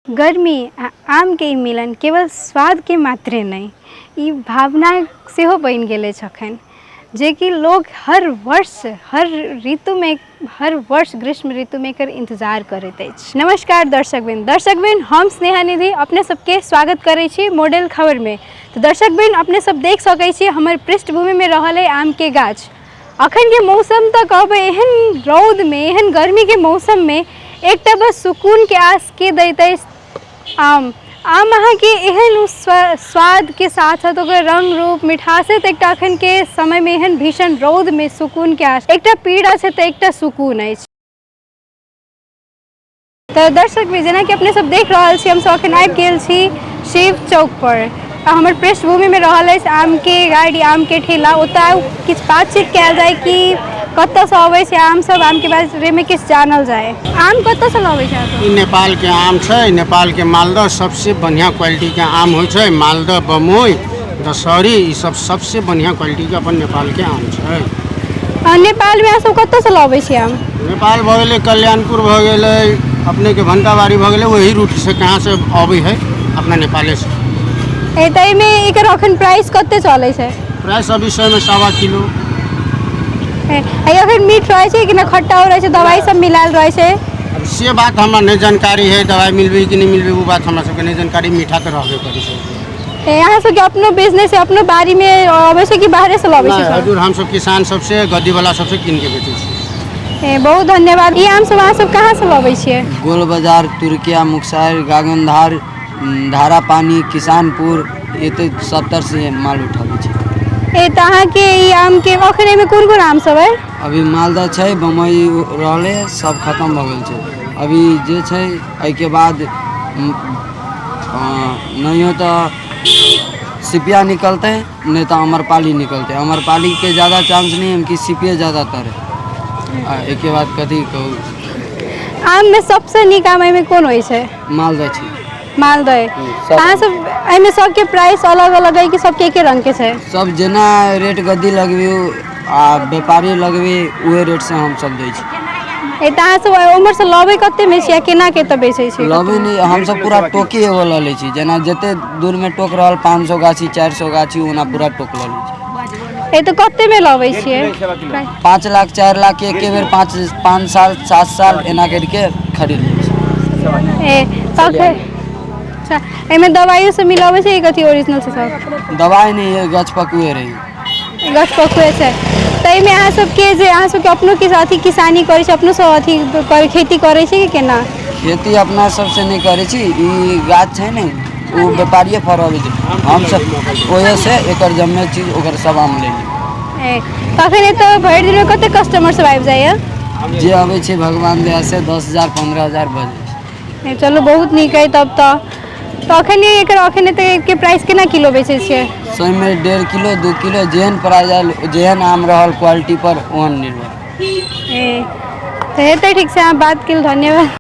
गर्मी आ आमके ई मिलन केवल स्वादके मात्रे नहि, ई भावना सेहो बनि गेल अछि अखन, जेकि लोक हर वर्ष हर ऋतुमे हर वर्ष ग्रीष्म ऋतुमे एकर इन्तजार करैत अछि। नमस्कार दर्शकवृन्द, दर्शकवृन्द हम स्नेहा निधि अपने सबके स्वागत करै छी मॉडल खबरमे। तऽ दर्शकवृन्द अपने सब देख सकै छी हमर पृष्ठभूमिमे रहल अइ आमके गाछ। अखनके मौसम तऽ कहबै एहन रौदमे एहन गर्मीके मौसममे एकटा बस सुकूनके आस के दैत अछि आम। आम अहाँके एहन स्वादके साथ साथ ओकर रङ्ग रूप मिठासे तऽ एकटा अखनके समयमे एहन भीषण रौदमे सुकूनके आस एकटा पीड़ा छै तऽ एकटा सुकून अछि। तऽ दर्शक भी जेनाकि अपने सब देख रहल छी हमसब अखन आबि गेल छी शिव चौक पर आ हमर पृष्ठभूमिमे रहल अछि आमके गाड़ी आमके ठेला। ओतऽ किछु बातचीत कयल जाय कि कतऽसँ अबै छै आम सब, आमके बारेमे किछु जानल जाय। आम कतऽसँ लबै छै अहाँ? ई नेपालके आम छै, नेपालके मालदह सबसे बढ़िआँ क्वालिटीके आम होइ छै। मालदह, बम्बई, दशहरी ई सब सबसे बढ़िआँ क्वालिटीके अपन नेपालके आम छै। नेपालमे अहाँ सब कतऽसँ लबै छी आम? नेपाल भऽ गेलै, कल्याणपुर भऽ गेलै, अपनेके भण्टाबाड़ी भऽ गेलै, ओही रूटसँ कहाँसँ अबै है अपना नेपालेसँ। तऽ एहिमे एकर अखन प्राइस कते चलै छै? प्राइस अभी 100 मे 1.25 किलो। अखन मीठ रहै छै कि नहि खट्टा रहै छै, दवाइ सब मिलायल रहै छै? अब से बात हमरा नहि जानकारी है, दवाइ मिलबै कि नहि मिलबै ओ बात हमरा सबके नहि जानकारी, मीठा तऽ रहबे करै छै। अहाँ सबके अपनो बिजनेस है, अपनो बाड़ीमे अबै छै कि बाहरेसँ लबै छै? हजुर हमसब किसान सबसे गद्दीवला सबसे कीन के बेचै छी। बहुत धन्यवाद। ई आम सब अहाँ सब कहाँसँ लबै छियै? गोल बाजार, तुर्किया, मुक्सार, गागनधार, धारापानी, किसानपुर, एते सत्तर से माल उठाबै छै। तऽ अहाँके ई आमके अखन एहिमे कोन कोन आम सब है? अभी मालदह छै, बम्बई रहलै, सब खतम भऽ गेल छै। अभी जे छै एहिके बाद नहियो तऽ सिपिया निकलतै, नहि तऽ अमरपाली निकलतै। अमरपालीके ज्यादा चांस नहि है कि सिपिये ज्यादातर है। आ एहिके बाद कथी कहू। आममे सबसँ नीक आम एहिमे कोन होइ छै? मालदह छै। मालदह। सब। अहाँ सब एहिमे सबके प्राइस अलग अलग है कि सबके एके रङ्गके छै? सब जेना रेट गद्दी लगबियौ आ व्यापारी लगबी उहे रेटसँ हमसब दै छी। तऽ अहाँ सब उम्हरसँ लबै कतेमे छी आ केना के एतऽ बेचै छी? लबै नहि, हमसब पूरा टोकी एगो लऽ लै छी। जेना जते दूरमे टोक रहल 500 गाछी, 400 गाछी, ओना पूरा टोक लऽ लै छी। तऽ कतेमे लबै छियै? 5 लाख 4 लाख एके बेर 5 5 साल 7 साल एना करिके खरीद लै छी। तखन अच्छा एहिमे दवाइयो सब मिलाबै छै कि कथी ओरिजिनल छै सब? दवाइ नहि है, गछ पकुए रही। गछ पकुए छै। ताहिमे अहाँ सबके जे अहाँ सबके अपनो किछु अथी किसानी करै छै, अपनो सब अथी खेती करै छै कि केना? खेती अपना सबसे नहि करै छी। ई गाछ छै ने ओ व्यापारिए फड़बै छै, हमसब ओहिसँ एकर जम्मे चीज ओकर सब आम ले ली। तखन एतऽ भरि दिनमे कते कस्टमर सब आबि जाइया? जे अबै छै भगवान दयासँ 10,000 15,000 भऽ जाइ छै। चलू बहुत नीक अइ तब तऽ। अखन एकर अखन एतऽके प्राइस केना किलो बेचै छियै? 100 मे 1.5 किलो 2 किलो, जेहन प्राइस आयल, जेहन आम रहल क्वालिटी पर ओहन निर्भर। तऽ हेतै ठीक छै, अहाँ बात केलहुँ, धन्यवाद।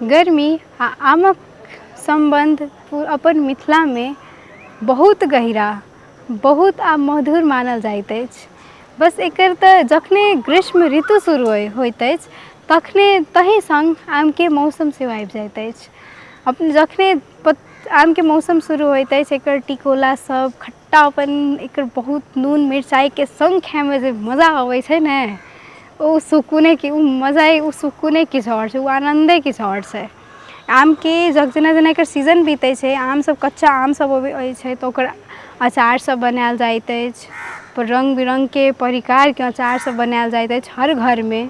गर्मी आ आमक सम्बन्ध अपन मिथिलामे बहुत गहिरा बहुत आ मधुर मानल जाइत अछि। बस एकर तऽ जखने ग्रीष्म ऋतु शुरू होइत अछि तखने तहि सङ्ग आमके मौसम सेहो आबि जाइत अछि। अपन जखने आमके मौसम शुरू होइत अछि एकर टिकोला सब खट्टापन एकर बहुत नून मिरचाइके सङ्ग खाइमे जे मजा अबै छै ने ओ सुकूनेके ओ मजा ओ सुकूने किछु आओर छै, ओ आनन्दे किछु आओर छै। आमके जेना जेना एकर सीजन बीतै छै, आम सब कच्चा आम सब अबै छै तऽ ओकर अचार सब बनायल जाइत अछि, रङ्ग बिरङ्गके प्रकारके अचार सब बनायल जाइत अछि हर घरमे।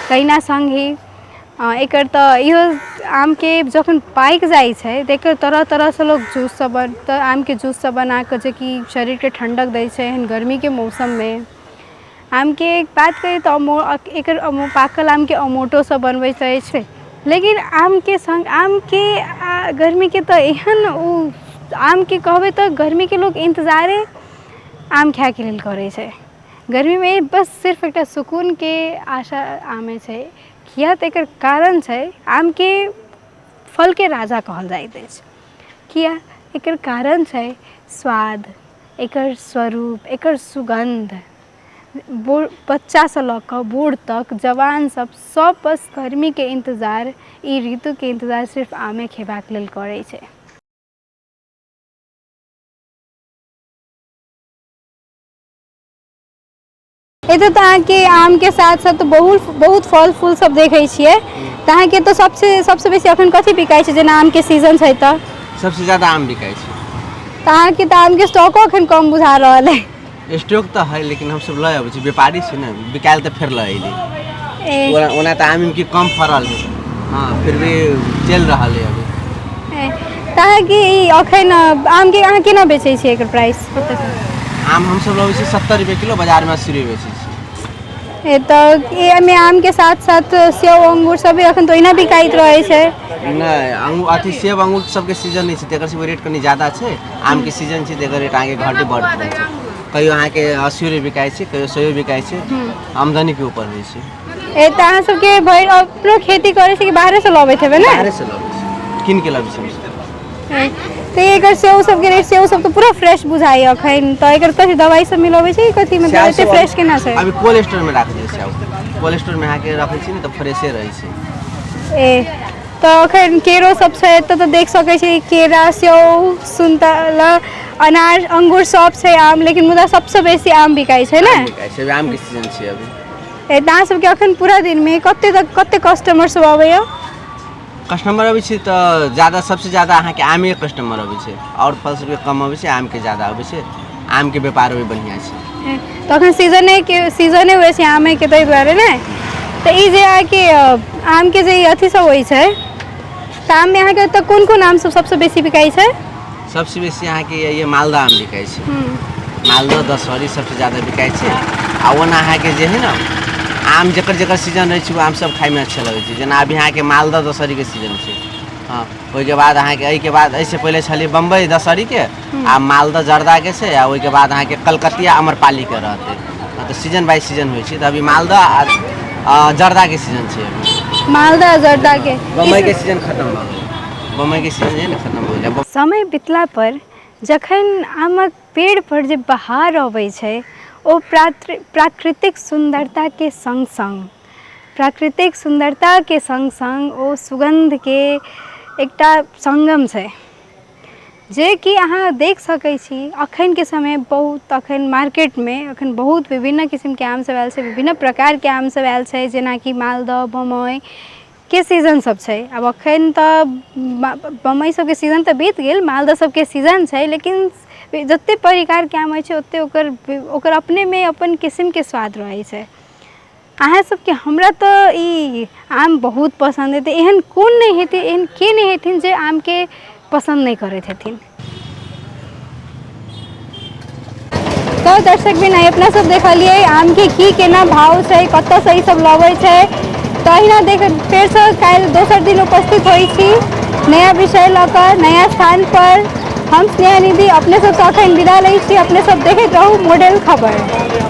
तहिना सङ्गहि एकर तऽ इहो आमके जखन पाकि जाइ छै तऽ एकर तरह तरहसँ लोक जूस सब आमके जूस सब बनाकऽ जेकि शरीरके ठण्डक दै छै एहन गर्मीके मौसममे। आमके बात करी तऽ एकर पाकल आमके अमोटो सब बनबैत अछि। लेकिन आमके सङ्ग आमके गर्मीके तऽ एहन ओ आमके कहबै तऽ गर्मीके लोक इन्तजारे आम खाइके लेल करै छै। गर्मीमे बस सिर्फ एकटा सुकूनके आशा आमे छै। किया तऽ एकर कारण छै आमके फलके राजा कहल जाइत अछि। किया एकर कारण छै स्वाद, एकर स्वरूप, एकर सुगन्ध। बूढ़ बच्चासँ लऽ कऽ बूढ़ तक, जवान सब सब बस गर्मीके इन्तजार, ई ऋतुके इन्तजार सिर्फ आमे खेबाक लेल करै छै। एतऽ तऽ अहाँके आमके साथ साथ बहुत बहुत फल फूल सब देखै छियै, तऽ अहाँके तऽ सबसँ सबसँ बेसी अखन कथी बिकाइ छै? जेना आमके सीजन छै तऽ सबसे ज्यादा आम बिकाइ छै। तऽ अहाँके तऽ आमके स्टॉको अखन कम बुझा रहल है। स्टॉक तऽ है, लेकिन हमसब लऽ अबै छी, व्यापारी छी ने, बिकायल तऽ फेर लऽ अयली। ए, ओना ओना तऽ आम के कम फड़ल है, हाँ, फिर भी चलि रहल है अभी। ए, तऽ अहाँके ई अखन आमके अहाँ केना बेचै छियै? एकर प्राइस कते छै? आम हमसब लबै छी 70 रुपए किलो, बाजारमे 80 रुपए बेचै छी। ए, तऽ एहिमे आमके साथ साथ सेब अंगूर सब भी अखन तऽ ओहिना बिकाइत रहै छै। नहि, अंगूर अथी सेब अंगूर सबके सीजन नहि छै, तकर सबके रेट कनि ज्यादा छै। आमके सीजन छै, तकर रेट अहाँके घटे बढ़ैत रहै छै। कहियो अहाँके 80 रुपए बिकाइ छै, कहियो 100 बिकाइ छै, आमदनीके ऊपर होइ छै। ए, तऽ अहाँ सबके भरि अपनो खेती करै छी कि बाहरेसँ लबैत हेबै ने? बाहरेसँ लबै छी, कीन के लबै छी हमसब। ए, तऽ एकर सेब सबके रेट, सेब सब तऽ पूरा फ्रेश बुझाइए अखन, तऽ एकर कथी दवाइ सब मिलबै छै कि कथी? मतलब सेब एते सब फ्रेश केना छै? अभी कोल्ड स्टोरमे राखै छै सेब, कोल्ड स्टोरमे अहाँके रखै छी ने तऽ फ्रेशे रहै छै। ए, तऽ अखन केरो सब छै एतऽ, तऽ देख सकै छी केरा, सेब, सुन्तला, अनार, अंगूर सब छै, आम, लेकिन मुदा सबसँ बेसी आम बिकाइ छै ने? आम बिकाइ छै, अभी आमके सीजन छै अभी। ए, तऽ अहाँ सबके अखन पूरा दिनमे कते तक कते कस्टमर सब अबैया? कस्टमर अबै छै तऽ ज्यादा, सबसँ ज्यादा अहाँके आमे कस्टमर अबै छै, आओर फल सबके कम अबै छै, आमके ज्यादा अबै छै। आमके व्यापार भी बढ़िआँ छै। ए, तऽ अखन सीजने सीजने होइ छै आमेके, ताहि दुआरे ने। तऽ ई जे अहाँके आमके जे ई अथी सब होइ छै, तऽ आममे अहाँके ओतऽ कोन कोन आम सब सबसँ बेसी बिकाइ छै? सबसँ बेसी अहाँके ये मालदह आम बिकाइ छै। मालदह, दशहरी सबसँ ज्यादा बिकाइ छै। आ ओना अहाँके जे है ने आम जकर जकर सीजन रहै छै, ओ आम सब खाइमे अच्छा लगै छै। जेना अभी अहाँके मालदह, दशहरीके सीजन छै, हँ, ओहिके बाद अहाँके एहिके बाद एहिसँ पहिले छलै बम्बई दशहरीके, आ मालदह जर्दाके छै, आ ओहिके बाद अहाँके कलकतिया अमरपालीके रहतै। हँ, तऽ सीजन बाय सीजन होइ छै, तऽ अभी मालदह आ जर्दाके सीजन छै अभी। मालदह जर्दाके। बम्बईके सीजन खतम भऽ गेल, बम्बईके सीजन जे है ने खतम भऽ गेल। समय बितला पर जखन आमक पेड़ पर जे बहार अबै छै, ओ प्राकृतिक सुन्दरताके सङ्ग सङ्ग, प्राकृतिक सुन्दरताके सङ्ग सङ्ग ओ सुगन्धके एकटा सङ्गम छै, जे कि अहाँ देख सकै छी। अखनके समय बहुत, अखन मार्केटमे अखन बहुत विभिन्न किसिमके आम सब आयल छै, विभिन्न प्रकारके आम सब आयल छै, जेनाकि मालदह, बम्बई के सीजन सब छै। आब अखन तऽ बम्बई सबके सीजन तऽ बीत गेल, मालदह सबके सीजन छै, लेकिन जते प्रकारके आम होइ छै, ओते ओकर ओकर अपनेमे अपन किसिमके स्वाद रहै छै। अहाँ सबके, हमरा तऽ ई आम बहुत पसन्द हेतै। एहन कोन नहि हेतै, एहन के नहि हेथिन जे आमके पसन्द नहि करैत हेथिन? तऽ दर्शक बिन, आइ अपना सब देखलियै आमके की केना भाव छै, कतऽसँ ई सब लबै छै। तऽ अहिना देख फेरसँ काल्हि दोसर दिन उपस्थित होइ छी नया विषय लऽ कऽ नया स्थान पर। हम स्नेहा निधि अपने सबसँ अखन विदा लै छी। अपने सब देखैत रहू मॉडल खबर।